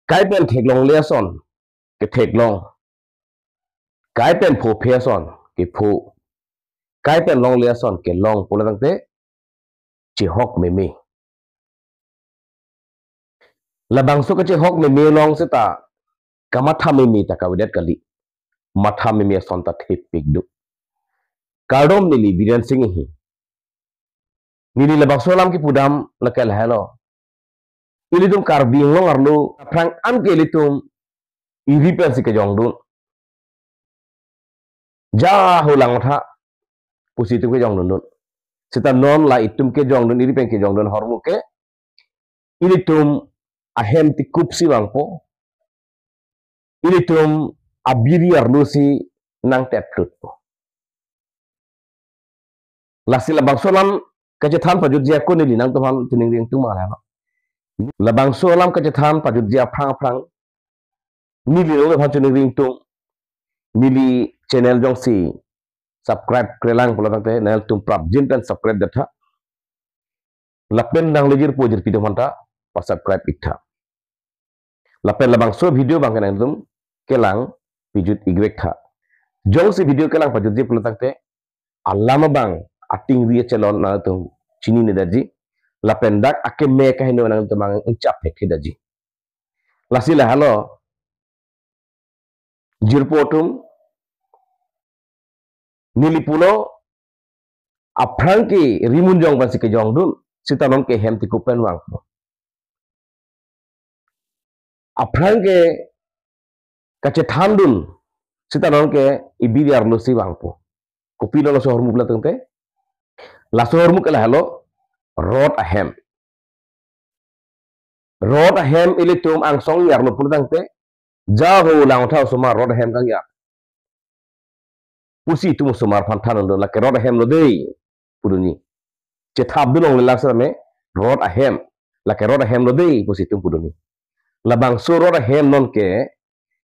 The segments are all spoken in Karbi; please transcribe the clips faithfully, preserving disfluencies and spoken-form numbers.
Kai pen theklongle ason ketheklong, kai pen phophe ason kepho, kai pen longle ason kelong pulo tangte chehok meme. Labangso kachehok meme along seta kamatha meme ta kavedet kali. Matha meme ason ta thepik do. Kardom, neli Biren Sing ahi. Neli labangso alam kipudam lake lahelo. Ilitum Karbi Anglong arlo aphrang an ke ilitum iri pensi kejongdun. Ja ho Langvotha pusi itum kejongdundun. Seta non la itum kejongdun, iri pen kejongdun ahormu ke ilitum ahem tikupsi vangpo. Ilitum abiri arlosi nangtet krutpo. Lasi labangso alam kachethan pajutji ako neli nangtumphan choningri ingtung ma lahelo. Labangso alam kachethan pajutji aphrang aphrang neli nangtumphan choningri ingtung, neli channel jongsi subscribe-krelang pulo tangte nanglitum prapjin pen subscribe detha. Lapen nangli jirpo jirpi atum aphanta pa-subscribe iktha. Lapen labangso video abangke nangtum kelang pajut ikvektha. Jongsi video kelang pajutji pulo tangte alam abang atingri achelon nangtum chininedetji. Lapen dak akeme kaheno nangtum abang ingchap thekthedetji. Lasi lahelo, jirpo atum, neli pulo aphrang ke rimunjong pensi kejongdun, seta non ke hem tikup pen vangpo. Aphrang ke kachethandun, seta non ke ibiri arlosi vangpo. Kopilo laso ahormu pulo tangte? Laso ahormu ke lahelo, rot ahem. Rot ahem ilitum angsong yarlo pulo tangte, ja ho Langvotha osomar rot ahem kangyar pusi itum osomar aphan thandun do, lake rot ahem lo dei pudunji. Chethapdun longle lang seta me, rot ahem, lake rot ahem lo dei pusi itum pudunji. Labangso rot ahem non ke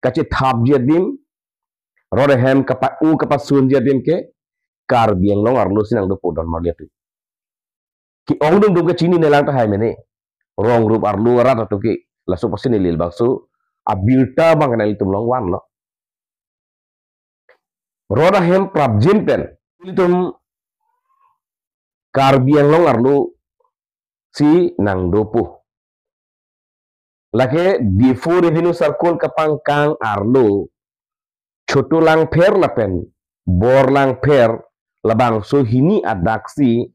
kachethapji adim, rot ahem kapa-u kapasunji adim ke Karbi Anglong arlosi nangdopo don marli atum. Ke-ongdung atum ke chininelang tahai mene. Rong rup arlo arat atum ke. Laso apotsi neli labangso abirta abangke nanglitum along vanlo. Rot ahem prapjin pen ilitum Karbi Anglong arlosi nangdopo. Lake Diphu Revenue Circle kapangkang arlo Chotu Langpher lapen Bor Langpher labangso hini adaksi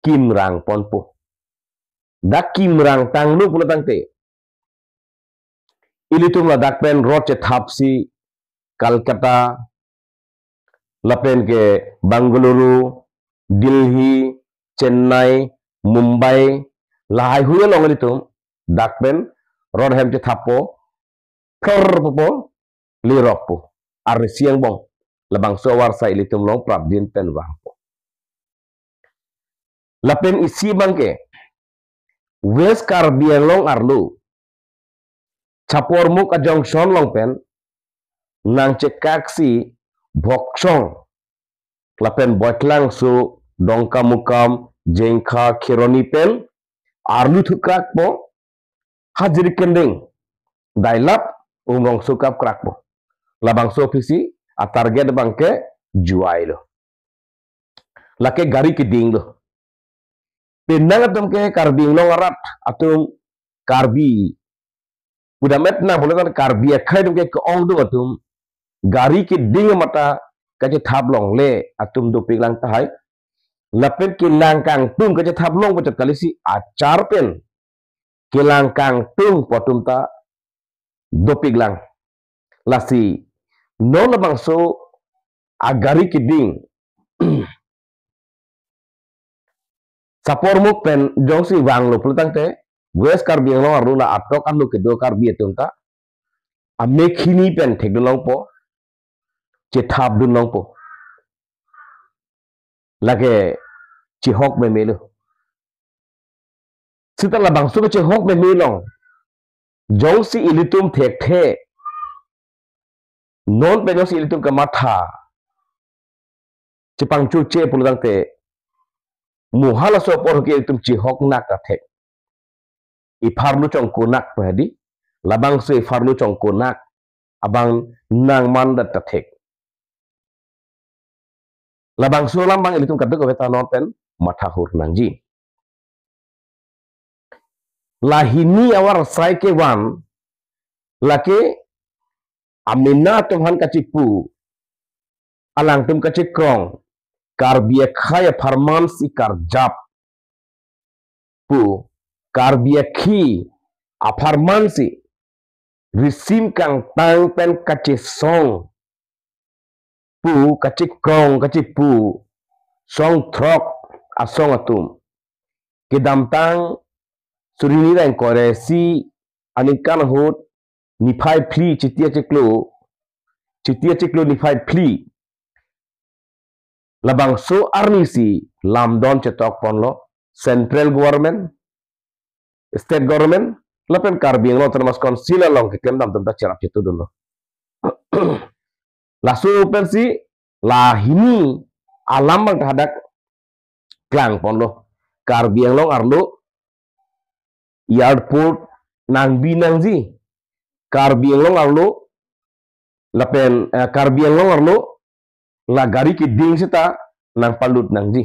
kimrang ponpo. Dak kimrang tanglo pulo tangte, ilitum ladak pen rot chethapsi Kolkata, lapen ke Bengaluru, Delhi, Chennai, Mumbai, lahai hui along ilitum dak pen rot ahem chethappo, phlor pupo, lerokpo. Arnisi angbong labangso avarsai ilitum along prapjin pen vangpo. Lapen isi abangke West Karbi Anglong arlo Chapormukh a-junction along pen nangchekaksi Bhoksong lapen Boitlangso, Dongkamukam, Jengkha, Kheroni pen arlu thukrakpo, hajiri kending dailap umrong sukap krakpo. Labangso aphisi a-target abangke juailo. Lake gari kedinglo. Penang atum ke Karbi Anglong arat atum, Karbi pudam-et nang pulo tangte Karbi akhei atum ke ke-ongdung atum gari keding mate kachethap longle atum dopiklang tahai. Lapen kelang kangtung kachethap longpo chot kalisi achar pen kelang kangtungpo atum ta dopiklang. Lasi non labangso agari keding Chapormukh pen jongsi vanglo pulo tangte, West Karbi Anglong arlo la atok arlo kedo Karbi atum ta amek hini pen thekdun longpo, chethapdun longpo. Lake chehok memelo. Seta labangso kachehok meme along jongsi ilitum thekthe, non pen jongsi ilitum kamatha chepangchurche pulo tangte, mo halaso apor ke ilitum chehok nak ta thek. Ipharlo chongko nak pe hadi. Labangso apharnu chongkonak abang nangmandet ta thek. Labangso alam abang ilitum kadokave ta non pen mathahur nangji. La hini avar asai kevan, lake amena atum aphan kachipu, alangtum kachikrong, Karbi akhei apharman si karjap pu, Karbi akhei apharman si risim kangtang pen kachesong pu, kachikrong, kachipu song throk asong atum. Kedamtang suri hini ra ingkoi ra isi aningkan ahut niphai phli, Chiti achiklo, Chiti achiklo niphai phli, labangso arni si lamdon chetok ponlo, central government, state government, lapen Karbi Anglong Autonomous Council along keklem dam atum ta cherap chetudunlo. Laso pensi la hini alam abang ta hadak klang ponlo. Karbi Anglong arlo airport nangbi nangji. Karbi Anglong arlo lapen, eh, Karbi Anglong arlo la gari keding seta nangpalut nangji,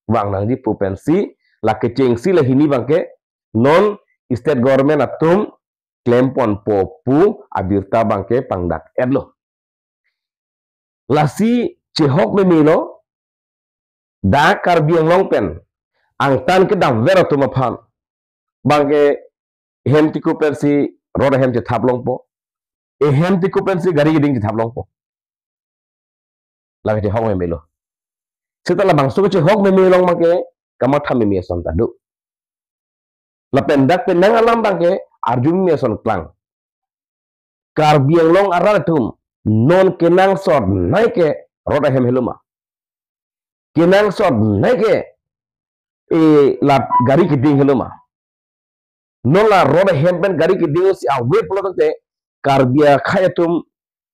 vang nangji pu pensi, la kechengsi la hini abangke non state government atum klem ponpo pu abirta abangke pangdak-etlo. Lasi chehok memelo, dak Karbi Anglong pen angtan kedamver atum aphan abangke ehem tiko pensi rod ahem chethap longpo, ehem tiko pensi gari keding chethap longpo. Lake chehok memelo. Seta labangso kechehok meme along abangke kamatha meme ason ta do. Lapen dak penang alam abangke arju meme ason klang. Karbi Anglong arat atum non kenangsot nai ke rod ahem helo ma? Kenangsot nai ke, eh, la gari keding helo ma? Non la rod ahem pen gari keding si ave pulo tangte Karbi akhei atum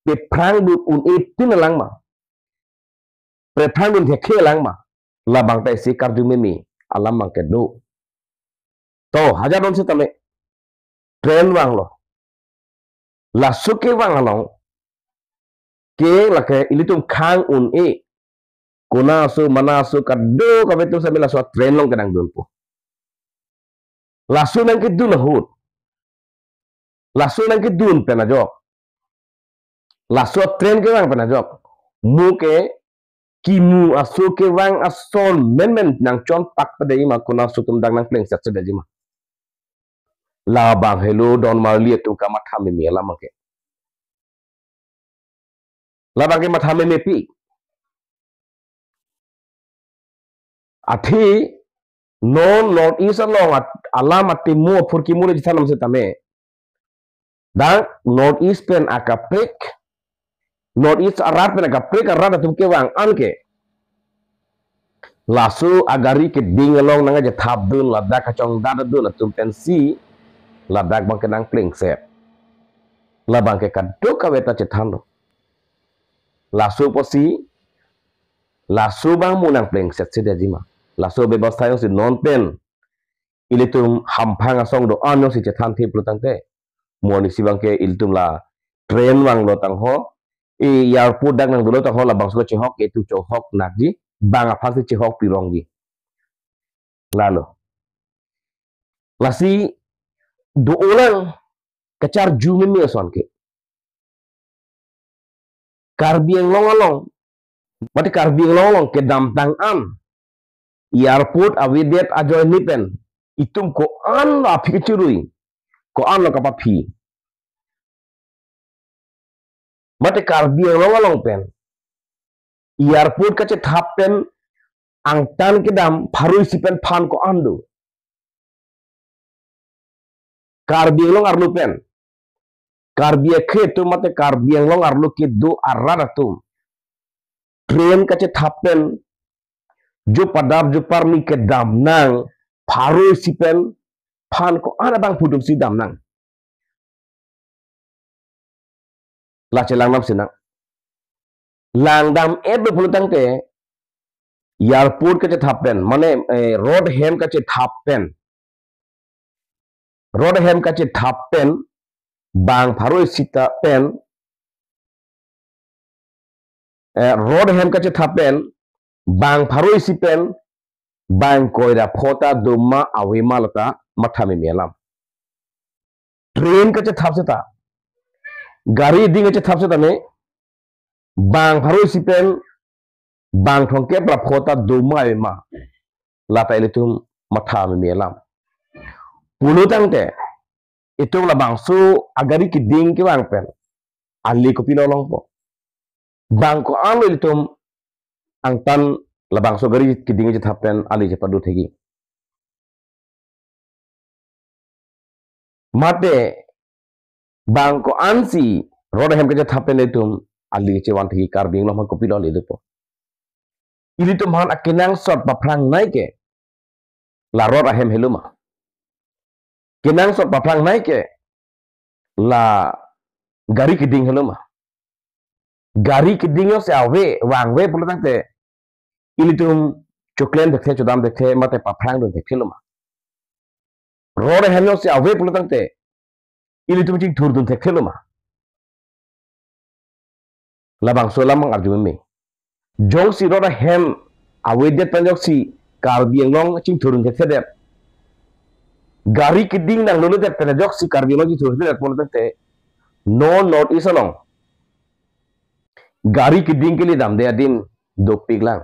prephrangdun un-e tin lang ma? Prephrangdun thekhe lang ma? Labang ta isi karju meme alam abangke do. To, hajar don setame train vanglo. Laso kevang along ke lake ilitum khang un-e, kona aso mana aso kadokave atum sami laso train along kenangdunpo. Laso nangkedun ahut, laso nangkedun pen ajok, laso train kevang pen ajok, mo ke kimu aso kevang ason menmen nangchonpak padai ma, kona aso atum dak nangplengset sedai ma? Labang helo don marli atum kamatha meme alam abangke. Labangke matha memepi. Athe non North East along at-, alam atimo aphurkimo le chethan dam setame, dak North East pen akaprek, North East arat pen akaprek arat atum kevang anke laso agari keding along nangkachethapdun, ladak kachongdatdun atum pensi ladak abangke nangplengset. Labangke kadokave ta chethanlo. Laso apotsi, laso abang mo nangplengset sedai ma? Laso bebostha jongsi non pen ilitum hamphang asong do-an jongsi chethanthe pulo tangte, mo arnisi abangke ilitum la train vanglo tangho, e airport dak nangdolo tangho, labangso chehok ke itum chehok nakji, bang aphan si chehok pirongji. Lalo. Lasi do-olang kacharju meme ason ke. Karbi Anglong along, mate Karbi Anglong along kedamtang an airport avedet ajoine pen itum ko-an lo aphi kechirui, ko-an lo kapaphi. Mate Karbi Anglong along pen airport kachethap pen angtan kedam pharo isi pen phan ko-an do? Karbi Anglong arlo pen, Karbi akhei atum mate Karbi Anglong arlo kedo arat atum train kachethap pen jo padap jo parni kedam nang pharo isi pen phan ko-an abang pudum si dam nang? La chelang dam sinang. Langdam-et lo pulo tangte, airport kachethap pen, mane, eh, rod ahem kachethap pen, rod ahem kachethap pen bang pharo isi ta pen, eh, rot ahem kachethap pen, bang pharo isi pen, bang ingkoi ra pho ta doma ave ma lata matha meme alam. Train kachethap seta, gari ding kachethap seta me, bang pharo isi pen, bang thomkep ra pho ta doma ave ma lata ilitum matha meme alam. Pulo tangte, itum labangso agari keding kevang pen, ali kopilo longpo? Bang ko-an lo ilitum angtan labangso gari keding chethap pen ali chepadu thekji? Mate bang ko-an si rot ahem kachethap pen itum ali chevan thekji, Karbi Anglong aphan kopilo le dopo? Ilitum aphan akenangsot paphrang nai ke la rot ahem helo ma? Kenangsot paphrang nai ke la gari keding helo ma? Gari keding jongsi ave, vangve pulo tangte, ilitum choklem thekthe, chodam thekthe, mate paphrang dun thekthe lo ma? Rot ahem jongsi ave pulo tangte, ilitum chingthur dun thekthe lo ma? Labangso alam abang arju meme. Jongsi rot ahem avedet pen jongsi Karbi Anglong chingthur dun thekthe det, gari keding nangdunde det pen jongsi Karbi Anglong chingthur thekthe det pulo tangte, non North East along gari keding kele damde adim dopik lang.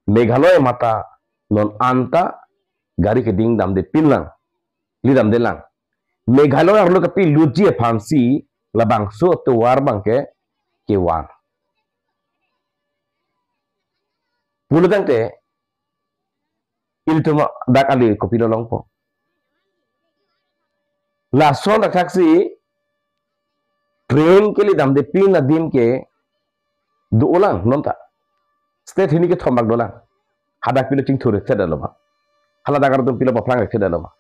Meghalaya mate non anta gari keding damde pin lang, le damde lang. Meghalaya arlo kapilutji aphansi labangso atovar abangke kevan. Pulo tangte, ilitum dak ali kopilo longpo? Lason thakthak si train kele damde pin adim ke do-o lang non ta. State hini kethom bak dolang. Hadak pilo chingthur thekthe detlo ma? Hala dak artum pilo paphrang thekthe detlo ma?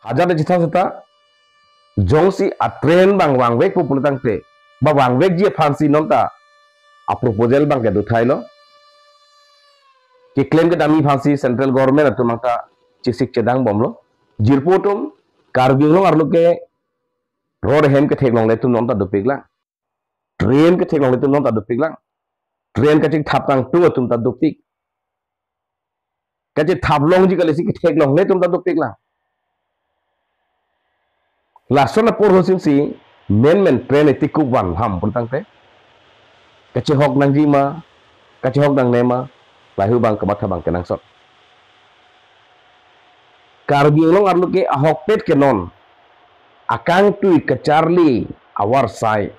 Hajar le chethap seta, jongsi a train abang vangvekpo pulo tangte, ba vangvekji aphansi non ta a proposal abangke do thailo. Keklem kedamji aphansi central government atum abang ta chesik chedang bomlo. Jirpo atum, Karbi Anglong arlo ke rot ahem ketheklongle atum non ta dopik lang. Train ketheklongle atum non ta dopik lang. Train kachethap kangtung atum ta dopik. Kachethap longji kali si ketheklongle atum ta dopik lang. Lason apor ho simsi menmen train iti kup van ham pulo tangte, kachehok nangji ma, kachehok nangne ma, lahai abang kamatha abang kenangsot. Karbi Anglong arlo ke ahokpet ke non akangtui kacharli avarsai,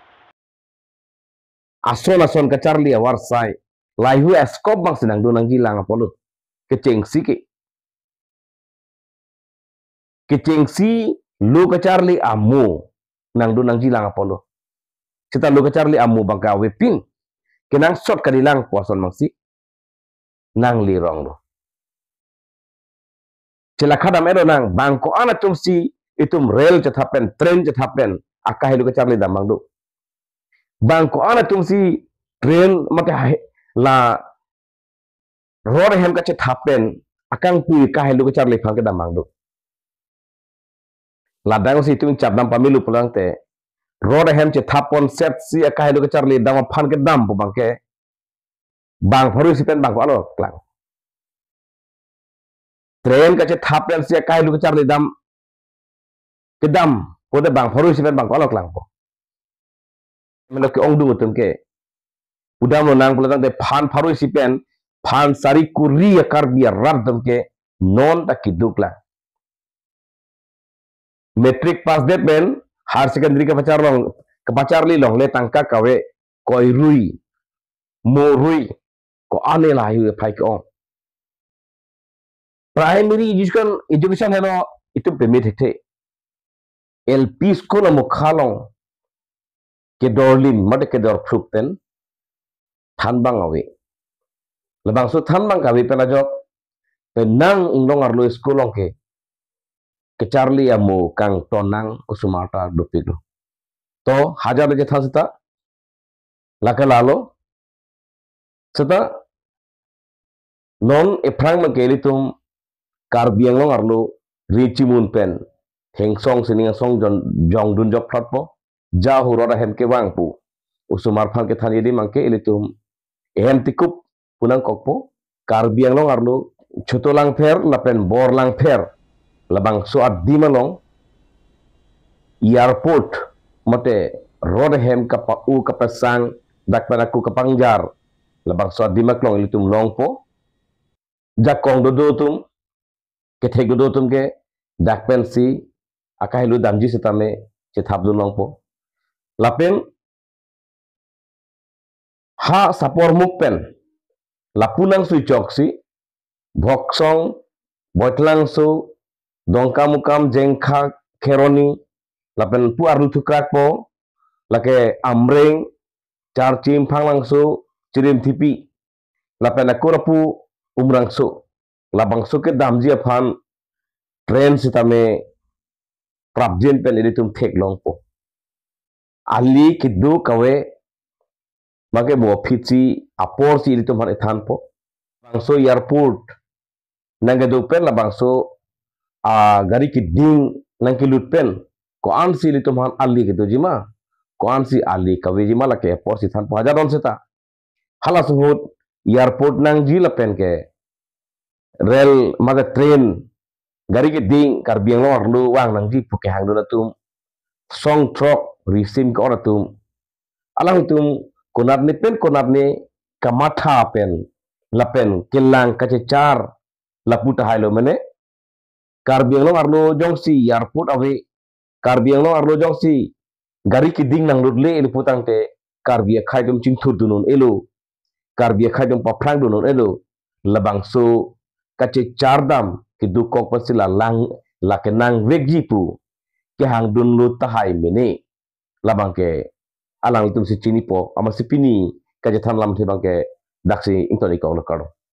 ason ason kacharli avarsai, lahai a-scope abangsi nangdun nangji lang apotlo. Kechengsi ke, kechengsi lo kacharli amo nangdun nangji lang apotlo. Seta lo kacharli amo abangke avepin, kenangsot kali lang pu ason abangsi nangli ronglo. Chelakha dam-et lonang, bang ko-an atumsi itum rail chethap pen, train chethap pen akahelo kacharli dam abang do? Bang ko-an atumsi train mate hai-, la rot ahem kachethap pen akangtui kahelo kacharli aphan kedam abang do? Ladak si itum chap dam pamelo pulo tangte, rot ahem chethap pon setsi akahelo kacharli dam aphan kedam pu abangke bang pharo isi pen bang ko-an lo klang? Train kachethap pensi akahelo kacharli dam kedam pute bang pharo isi pen bang ko-an lo klangpo? Melo ke-ongdung atum ke, pudam lonang pulo tangte phan pharo isi pen phan sari kuri a-Karbi arat atum ke non ta keduk lang. Matric pass det pen higher secondary kapachar long, kapacharli longle tangka kave, koirui, morui, ko-an lahai aphai ke-ong. Primary education, education helo itum peme thekthe. L P school amokha along kedorlim mate kedorphruk pen than abang ave. Labangso than abang kave pen ajok penang inglong arlo school along ke kacharli amo kangton nang osomar ta dopiklo. To hajar le chethap seta, lake lalo. Seta non ephrang abangke ilitum Karbi Anglong arlo ri chimun pen hengsong sining asong jon jongdun jok phlotpo, ja hu rot ahem kevang pu osomar aphan kethan adim abangke ilitum ehem tikup pu nangkokpo. Karbi Anglong arlo Choto Langpher lapen Borlangpher labangso adim along airport mate rot ahem kapa-o kapasang dak pen ako kapangjar labangso adim aklong ilitum longpo. Jakong dodo atum, kethek dodo atum ke dak pensi akahelo damji sitame chethapdun longpo. Lapen ha Sapormukh pen lapu nang sui choksi Bhoksong, Boitlangso, Dongkamukam, Jengkha, Kheroni, lapen pu arlu thukrakpo, lake Amreng, Charchim, Phanglangso, Chirimthipi, lapen ako lapu Umrangso, labangso kedamji aphan train sitame prapjin pen ilitum theklongpo. Ali kedo kave abangke bo aphi si apor si ilitum aphan ethanpo. Labangso airport nangkedo pen labangso agari keding nangkelut pen ko-ansi ilitum aphan ali kedoji ma, ko-ansi ali kaveji ma, lake apor si thanpo. Hajadon seta halaso ahut airport nangji lapen ke rail mate train gari keding Karbi Anglong arlo vang nangji pu kehangdun atum, song throk risim ke-ot atum, alangtum konatne pen konatne kamatha pen lapen kelang kachechar lapu tahailo mene. Karbi Anglong arlo jongsi airport ave, Karbi Anglong arlo jongsi gari keding nanglutle ilipu tangte Karbi akhei atum chingthurdun un-elo, Karbi akhei atum paphrangdun un-elo, labangso kachechar dam kedokok pensi la lang lake nangvekji pu kehangdunlo tahai mene. Labangke alangtum si chinipo, amatsi pini kachethan alamthe abangke daksi ington-iklo, kardom.